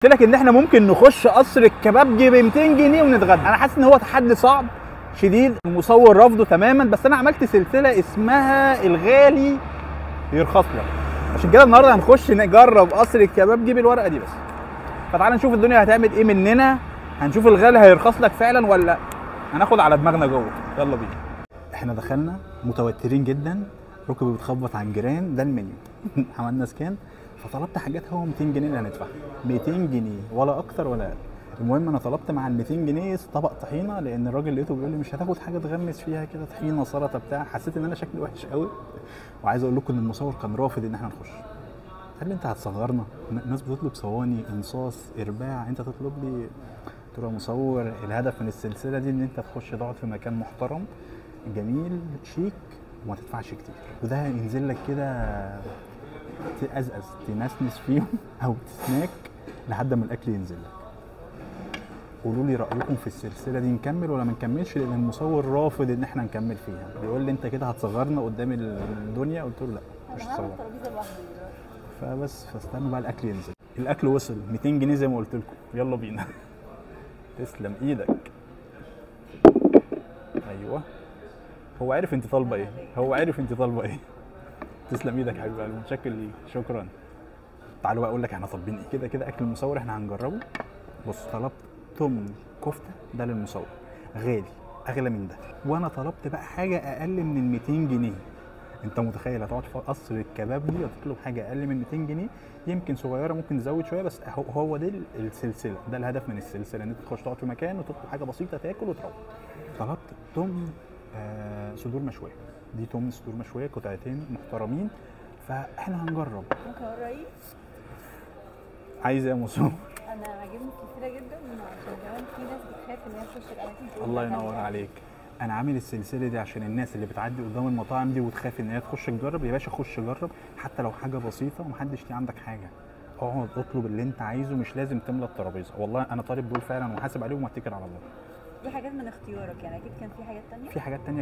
قلت لك ان احنا ممكن نخش قصر الكبابجي ب 200 جنيه ونتغدى. انا حاسس ان هو تحدي صعب شديد، المصور رفضه تماما، بس انا عملت سلسلة اسمها الغالي يرخص لك، عشان كده النهارده هنخش نجرب قصر الكبابجي بالورقة دي بس. فتعال نشوف الدنيا هتعمل ايه مننا، هنشوف الغالي هيرخص لك فعلا ولا هناخد على دماغنا جوه. يلا بينا. احنا دخلنا متوترين جدا، ركبي بتخبط على الجيران، ده المنيو. عملنا scan فطلبت حاجات هو 200 جنيه اللي هندفعها، 200 جنيه ولا اكتر ولا اقل. المهم انا طلبت مع ال 200 جنيه طبق طحينه، لان الراجل لقيته بيقول لي مش هتاخد حاجة تغمس فيها كده، طحينه سلطة بتاع. حسيت ان انا شكلي وحش قوي، وعايز اقول لكم ان المصور كان رافض ان احنا نخش. قال لي انت هتصغرنا، الناس بتطلب صواني انصاص ارباع، انت تطلب لي. قلت له يا مصور الهدف من السلسلة دي ان انت تخش تقعد في مكان محترم جميل شيك وما تدفعش كتير، وده ينزل لك كده تقزقز تنسنس فيهم او تسناك لحد ما الاكل ينزل لك. قولوا لي رايكم في السلسلة دي، نكمل ولا ما نكملش؟ لان المصور رافض ان احنا نكمل فيها، بيقول لي انت كده هتصغرنا قدام الدنيا. قلت له لا مش هتصغر. فبس فاستنوا بقى الاكل ينزل. الاكل وصل 200 جنيه زي ما قلت لكم. يلا بينا. تسلم ايدك. ايوه هو عارف انت طالبه ايه، هو عارف انت طالبه ايه. تسلم ايدك يا حبيب قلبي، متشكر ليك، شكرا. تعالوا بقى اقول لك احنا طالبين ايه. كده كده اكل المصور احنا هنجربه. بص طلبت تمن كفته، ده للمصور غالي اغلى من ده، وانا طلبت بقى حاجة اقل من ال 200 جنيه. انت متخيل هتقعد في قصر الكبابجي وتطلب حاجة اقل من 200 جنيه؟ يمكن صغيرة ممكن تزود شوية، بس هو ده السلسلة، ده الهدف من السلسلة، ان انت تخش تقعد في مكان وتطلب حاجة بسيطة تاكل وتروح. طلبت تمن صدور مشوية، دي تمن صدور مشوية قطعتين محترمين، فاحنا هنجرب. ممكن اقول رايي؟ عايز ايه يا مصور؟ انا عاجبني السلسلة جدا، عشان كمان في ناس بتخاف ان هي تخش الاماكن. الله ينور عليك. انا عامل السلسلة دي عشان الناس اللي بتعدي قدام المطاعم دي وتخاف ان هي تخش تجرب. يا باشا خش جرب حتى لو حاجة بسيطة، ومحدش ليه عندك حاجة. اقعد اطلب اللي انت عايزه، مش لازم تملى الترابيزة. والله انا طالب دول فعلا وحاسب عليهم واتكل على الله. دي حاجات من اختيارك يعني، اكيد كان في حاجات تانية. في حاجات تانية.